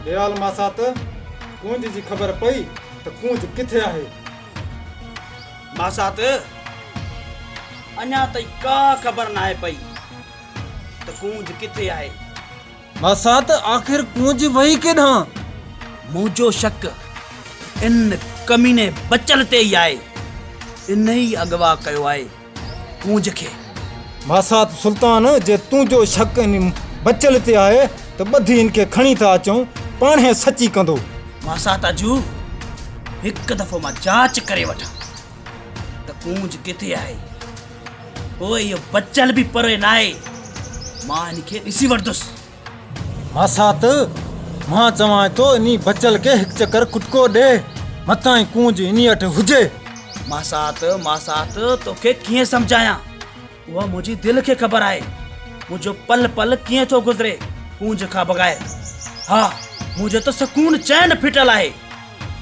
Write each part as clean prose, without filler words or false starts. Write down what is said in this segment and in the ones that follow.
ديال ماسات، ڪونج جي خبر پئي ته ڪونج ڪٿي آهي؟ ماسات، اڃا تائين ڪا خبر ناهي پئي ته ڪونج ڪٿي آهي. ماسات، آخر ڪونج وئي ڪيڏانهن؟ منهنجو شڪ ان ڪميني بچل تي ئي آهي. ان ئي اغوا ڪيو آهي ڪونج کي. ماسات سلطان، جي تنهنجو شڪ ان بچل تي آهي ته ٻڌي ان کي کڻي ٿا اچون، پاڻهي سچي ڪندو. ماسات اجهو، هڪ دفعو مان جاچ ڪري وٺان ته ڪونج ڪٿي آهي. پوء اهو بچل به پري ناهي، مان ان کي ڏسي وٺندس. ماسات، مان چوانء ٿو انهي بچل کي هڪ چڪر ڪٽڪو ڏي، متان هي ڪونج انهي وٽ هجي. ماسات، ماسات، توکي ڪيئن سمجهايان، اها منهنجي دل کي خبر آهي، منهنجو پل پل ڪيئن ٿو گذري ڪونج کان بغير. ها، منهنجو ته سڪون چين ڦٽل آهي.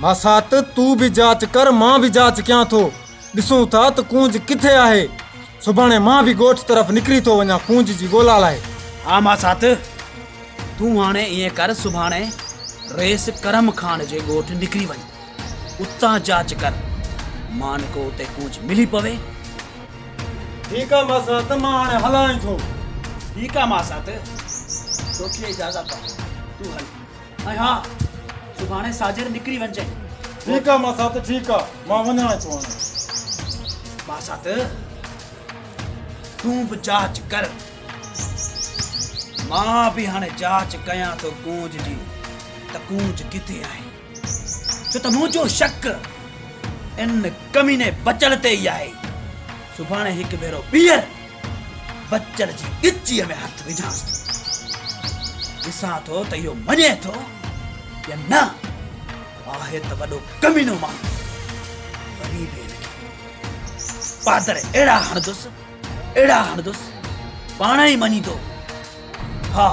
ماسات، تون به جاچ ڪر، مان به جاچ ڪيان ٿو. ڏسون ٿا ته ڪونج ڪٿي آهي. سڀاڻي مان به ڳوٺ طرف نڪري ٿو وڃان ڪونج جي ڳولا لاء. ها ماسات، تون هاڻي ائين ڪر سڀاڻي رئيس ڪرم خان جي ڳوٺ نڪري وڃ، اتان جاچ ڪر، مان ڪو اتي ڪونج ملي پوي. ٺيڪ آ ماسات، مان هاڻي هلان ئي ٿو. ٺيڪ آ ماسات، توکي اجازت آ، تون هل. ۽ ها سڀاڻي ساجهر نڪري وڃجانء. ٺيڪ آ ماسات ٺيڪ آ مان وڃان ٿو هاڻي. ماسات تون به جاچ ڪر مان به هاڻي جاچ ڪيان ٿو ڪونج جي ته ڪونج ڪٿي آهي ڇو ته منهنجو شڪ ان ڪميني بچل تي ئي آهي سڀاڻي هڪ ڀيرو ٻيهر بچل جي ڳچيء ۾ هٿ وجهانس ٿو. ڏسان ٿو ته اهو مڃي ٿو يا نه. آهي ته وڏو ڪمينو ماڻهو. وري به هن کي پادر اهڙا هڻندس، اهڙا هڻندس، پاڻ ئي مڃيندو. ها.